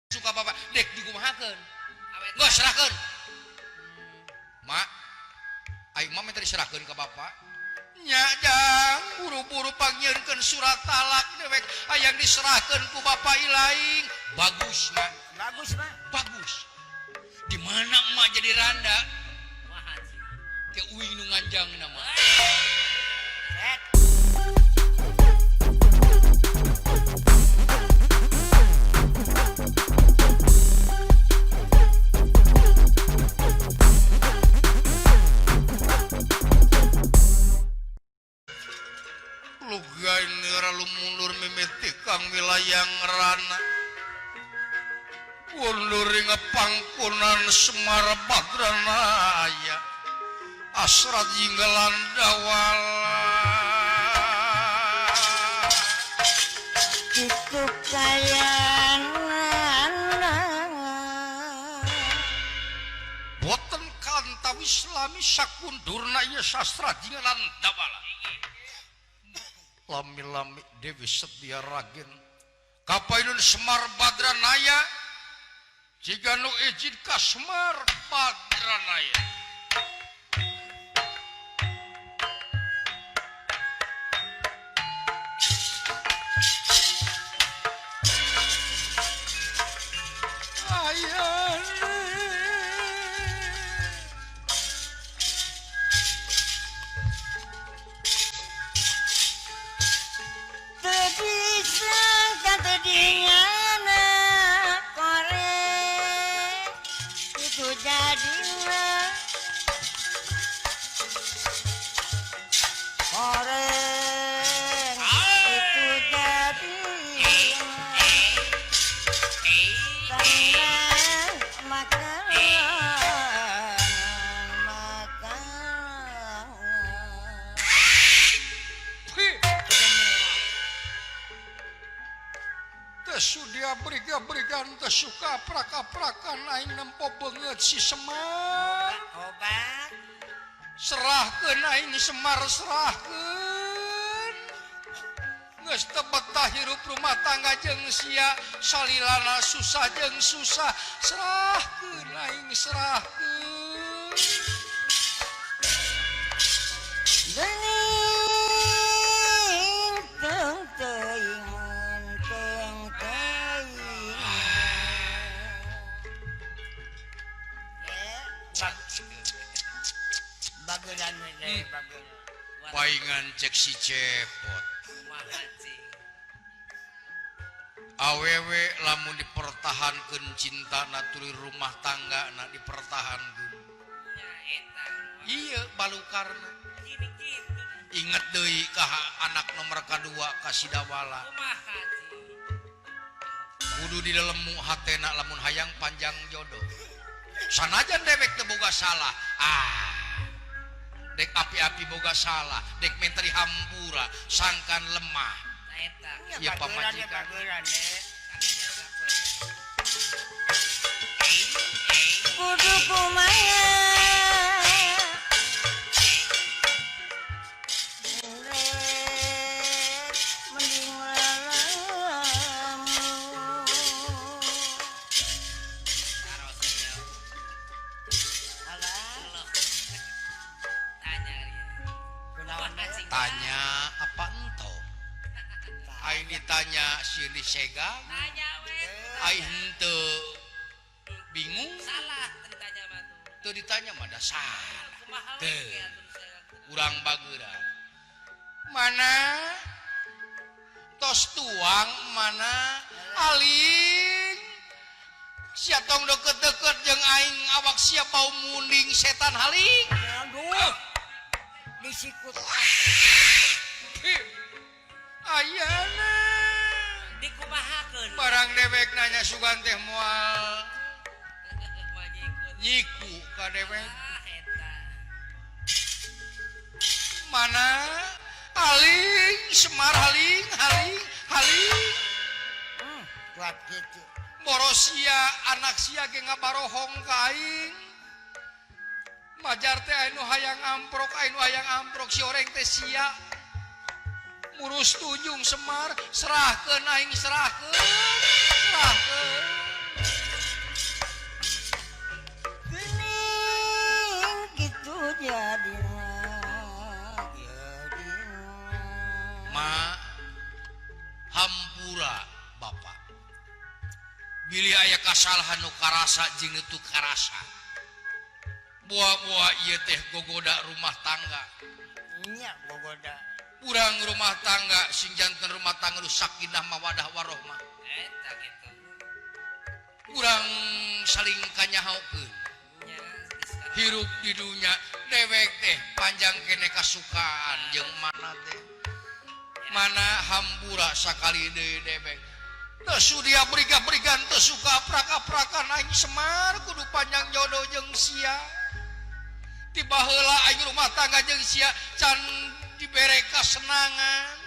Suka bapak dek dikumahakeun. Geus serahkeun. Mak, aing mah minta diserahkeun ka bapak. Nya jang buru-buru pangnyieunkeun surat talak dewek hayang diserahkeun ku bapak ilaing. Bagus, Mak. Bagus, Mak. Bagus. Di mana emak jadi randa? Ke uing nu nganjang nama. Set. Lugain lalu mundur mimiti kang wilayang rana. Mundur ngepangkunan Semar Badranaya. Asrat jinggalan dawala. Itu kayangan. Boten kantawis lami sakundurna ieu sastra jinggalan dawala. Lami-lami Dewi Setia Ragen kapainun Semar Badranaya jiga nu izin ka Semar Badranaya. Berikan suka praka-prakan aing nempo beungeut si Semar. Obat. Serahkeun aing Semar, serahkeun. Geus teu betah hirup rumah tangga jeung sia, salilana susah jeung susah. Serahkeun aing, serahkeun. Bening teung teuing teung teuing. Bagelan we, bagelan. Paingan cek si Cepot. Awewe lamun dipertahankeun cintana tuluy rumah tangga na dipertahankeun. Iya balukarna. Inget deui ka anak nomor kadua ka Sidawala. Kudu di lelemu hatena lamun hayang panjang jodoh. Sanajan dewek teu boga salah. Ah. Dek api-api boga salah, dek menteri hampura, sangkan lemah. Ya pamajikan. Kudu kumaha. Mending lalamu. Tanya apa ento? Aing ditanya si Sega. Aing henteu bingung. Salah ditanya mah tuh. Teu ditanya mah da salah. Teu. Urang bageura. Mana tos tuang mana aling. Sia tong deket-deket jeung aing awak sia bau munding setan haling. Aduh. Disikut. Ayana dikumahakeun. Barang dewek nanya sugan teh moal nyiku ka dewek. Mana aling Semar haling haling haling. Kuat kitu. Borosia anak sia ge ngabarohong ka aing. Majar teh anu hayang amprok, anu hayang amprok si oreng teh sia. Murus tunjung Semar, serahkeun aing, serahkeun, serahkeun. Bilih aya kasalahan nu karasa jeung teu karasa. Buah-buah ieu teh gogoda rumah tangga. Nya gogoda. Urang rumah tangga sing janten rumah tangga nu sakinah mawadah warohmah. Eta kitu. Urang saling kanyahokeun. Nya geus Hirup di dunya dewek teh panjang kene kasukaan jeung mana teh. Mana hampura sakali deui dewek. Teu sudia briga-brigan teu suka aprak-aprakan aing Semar kudu panjang jodoh jeung sia. Tiba heula aing rumah tangga jeung sia can dibere kasenangan.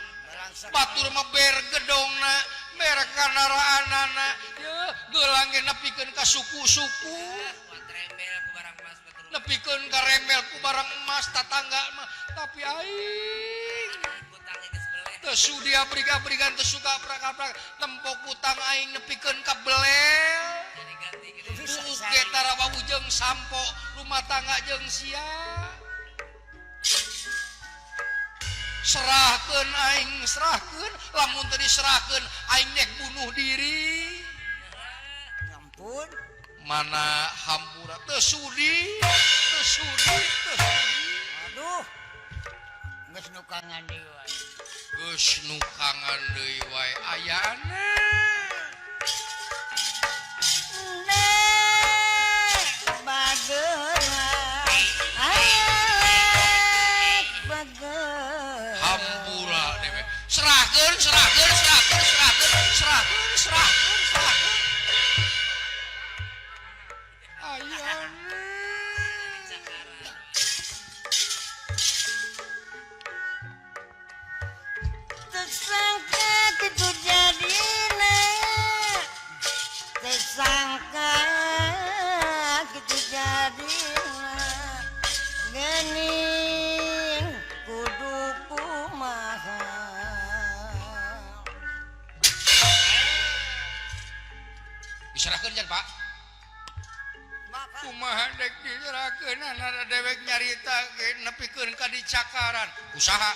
Batur mah ber gedongna, ber kandaraanana, yeuh geulang ge nepikeun ka suku-suku. Nepikeun ka rembel ku barang emas tatangga mah, tapi aing teu sudia briga-brigan teu suka aprak-aprak, tempo kutang aing nepikeun ka belel. Uge tara wawuh jeung sampo rumah tangga jeung sia. Serahkeun aing, serahkeun, lamun teu diserahkeun aing nek bunuh diri. Ampun. Mana hampura teu sudi, teu sudi, teu sudi. Aduh. Geus nukangan deui wae. Geus nukangan deui wae ayana. Hampura dewek. Serahkeun, serahkeun, serahkeun, serahkeun, serahkeun, serahkeun, serahkeun. Ayana. Tersangka kitu jadina. Tersangka kitu jadina. Geuning kudu kumaha. Diserahkeun jan, Pak. Kumaha dek diserahkeun anana dewek nyarita ge nepikeun ka dicakaran. Usaha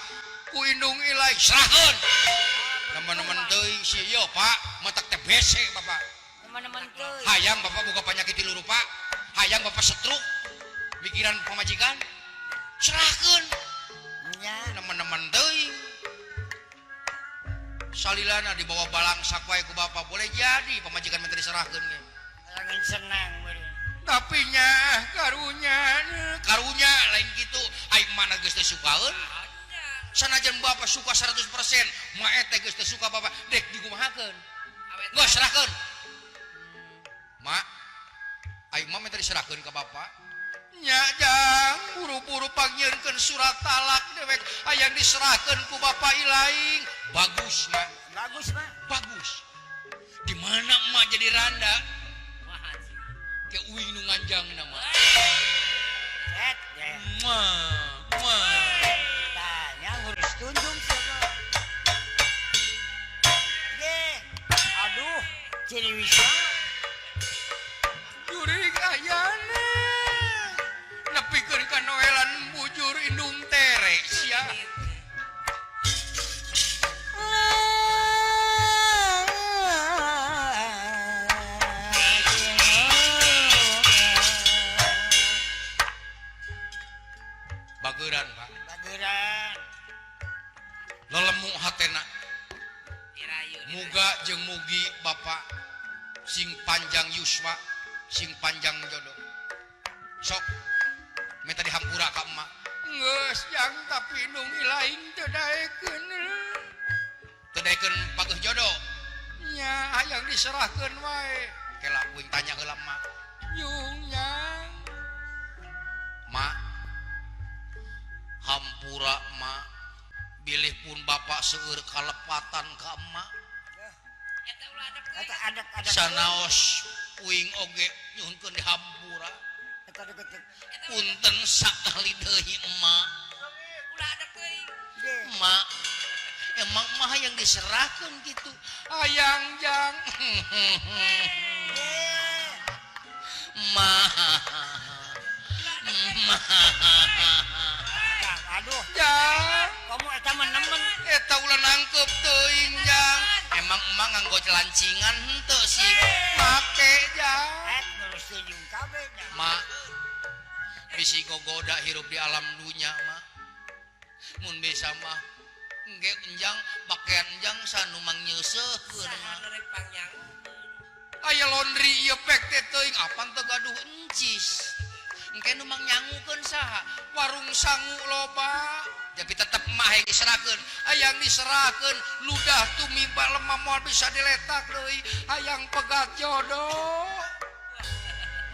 ku indung ilai serahkeun. Nemen-nemen teuing si ieu, Pak, matak teh bese Bapak. Nemen-nemen teuing. Hayang Bapak boga panyakit tilu rupa, hayang Bapak stroke. Mikiran pamajikan serahkeun. Nya. Nemen-nemen teuing. Salilana dibawa balangsak wae ku Bapak, boleh jadi pamajikan mah teu diserahkeun ge. Lain senang meureun. Tapi nya karunya, karunya lain kitu. Ai mana geus teu sukaeun? Sanajan Bapak suka 100%, mah eta geus teu suka Bapak, dek dikumahakeun. Geus serahkeun. Mak, ai mah minta diserahkeun ka Bapak. Nya jang buru-buru pangnyieunkeun surat talak dewek hayang diserahkeun ku Bapak ilaing. Bagus, Mak. Bagus, Mak. Bagus. Di mana emak jadi randa? Ke uing nu nganjangna mah. Set, deh. Mah, mah. Tanya ngurus tunjung sama. Ge. Aduh, ciri wisa. Jurig ayana. Nepikeun ka noelan bujur indung tere sia. Bageran, Pak. Bageran. Lelemu hatena. Muga jeung mugi Bapak sing panjang yuswa, sing panjang jodoh. Sok minta dihampura ka emak. Geus jang tapi indung ilaing teu daekeun. Teu daekeun pageuh jodoh. Nya hayang diserahkeun wae. Kela kuing tanya heula emak. Yung yang. Mak, hampura mak. Bilih pun bapak seueur kalepatan ka emak. Sanaos uing oge nyuhunkeun dihampura. Punten sakali deui emak. Mak, emang mah yang diserahkeun gitu. Hayang jang. Mah. Aduh, jang. Kamu eta mah nemen. Eta ulah nangkep teuing jang. Emang emak nganggo celancingan henteu sih. Mak Bisi gogoda hirup di alam dunya mah. Mun bisa mah engke enjang pakaian enjang sanu mangnyeuseuhkeun mah. Aya laundry ieu pek teh teuing apan teu gaduh encis. Engke nu mangnyangukeun saha? Warung sangu loba. Tapi tetep mah yang diserahkeun, hayang diserahkeun ludah tumiba lemah moal bisa diletak deui, hayang pegat jodoh.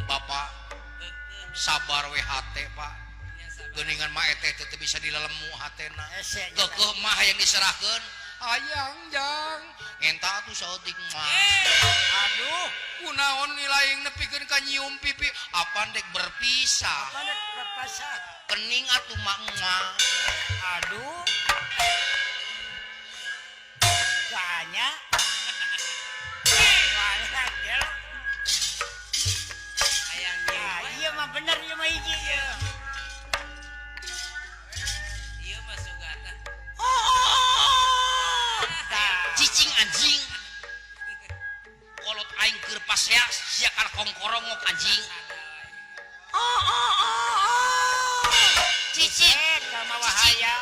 Bapak sabar we hate Pak. Geuningan mah eteh teu bisa dilelemu hatena. Keukeuh mah hayang diserahkeun, hayang jang ngenta atuh saeutik mah. Aduh, kunaon ngilaing nepikeun ka nyium pipi, apan dek berpisah. Apan dek berpisah. Kening atuh mak mah. Aduh. Soalnya iya mah bener ieu mah hiji ieu. Ieu mah sugana. Cicing anjing. Kolot aing keur pasea sia kana kongkorongok anjing. Cicing. Bahaya.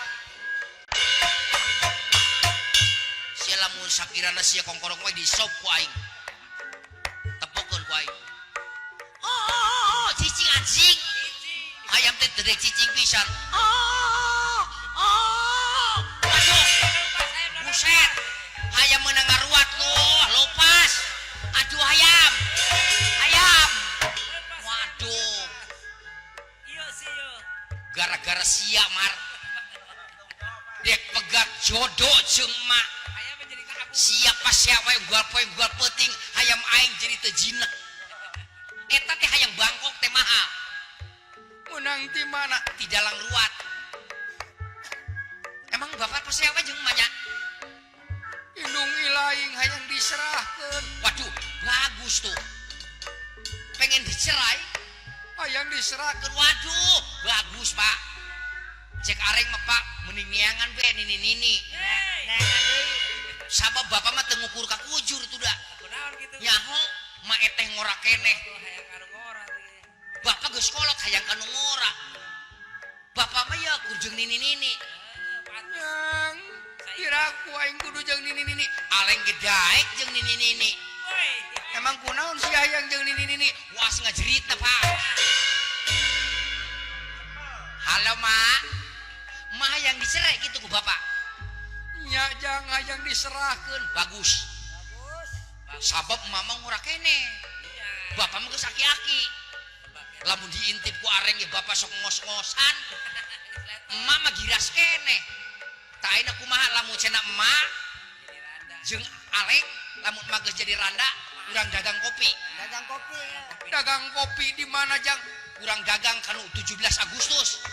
Sia lamun sakirana sia kongkorong we disop ku aing. Tepokeun ku aing. Cicing anjing. Hayam teh teu cicing pisan. Aduh. Buset. Hayam meunang ngaruat loh, lepas. Aduh hayam. Hayam. Waduh. Gara-gara sia mar. Dek pegat jodoh jeung mak. Siapa siapa yang gua poe gua peuting hayam aing jadi teu jinek. Eta teh hayam Bangkok teh mahal. Menang di mana? Di dalang ruat. Emang bapak siapa jeung emaknya? Indung ilaing hayang diserahkeun. Waduh, bagus tuh. Pengen dicerai, hayang diserahkeun. Waduh, bagus Pak. Cek areng mah Pak, mending neangan be nini-nini. Sabab bapak mah teu ngukur ka kujur tuh da. Nyaho ma eteh ngora keneh. Bapak geus kolot hayang ka nu ngora. Bapak mah ya kurjung nini-nini. Yang kira ku aing kudu jeung nini-nini. Aleng ge daek jeung nini-nini. Emang kunaon si hayang jeung nini-nini? Was ngajeritna Pak. Halo Mak. Mah yang dicerai gitu ku bapak. Nya jangan hayang diserahkeun. Bagus. Sabab mama ngora keneh. Bapak mah geus aki-aki. Lamun diintip ku areng ge bapak sok ngos-ngosan. Emak mah giras keneh. Tah ayeuna kumaha lamun cenah emak jeung aleng lamun emak geus jadi randa urang dagang kopi. Dagang kopi. Ya. Dagang kopi di mana jang? Urang dagang kanu 17 Agustus.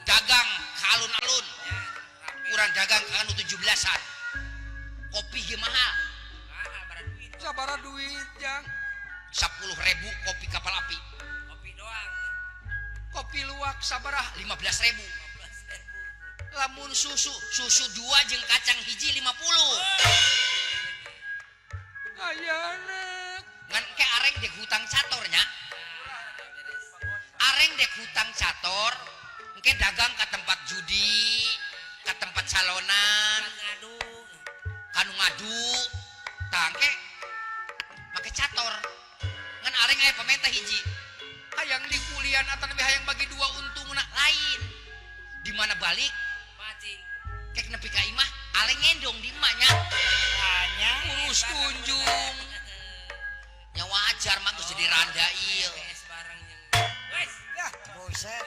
Dagang ka alun-alun. Urang dagang kanu 17-an. Kopi ge mahal. Sabaraha duit jang? 10.000 kopi kapal api. Kopi doang. Kopi luwak sabaraha? 15.000. Lamun susu, susu 2 jeung kacang hiji 50. Ayana. Ngan ke areng dek hutang catornya. Areng dek hutang cator, engke dagang ke tempat judi, ke tempat calonan, kanu ngadu, tangke make cator. Ngan areng aya pamenta hiji. Hayang di kulian atau lebih hayang bagi dua untungna lain. Di mana balik? Kek nepi ka imah, aleng ngendong di emaknya. Urus tunjung. Nya wajar mah geus jadi randa ieu. Buset.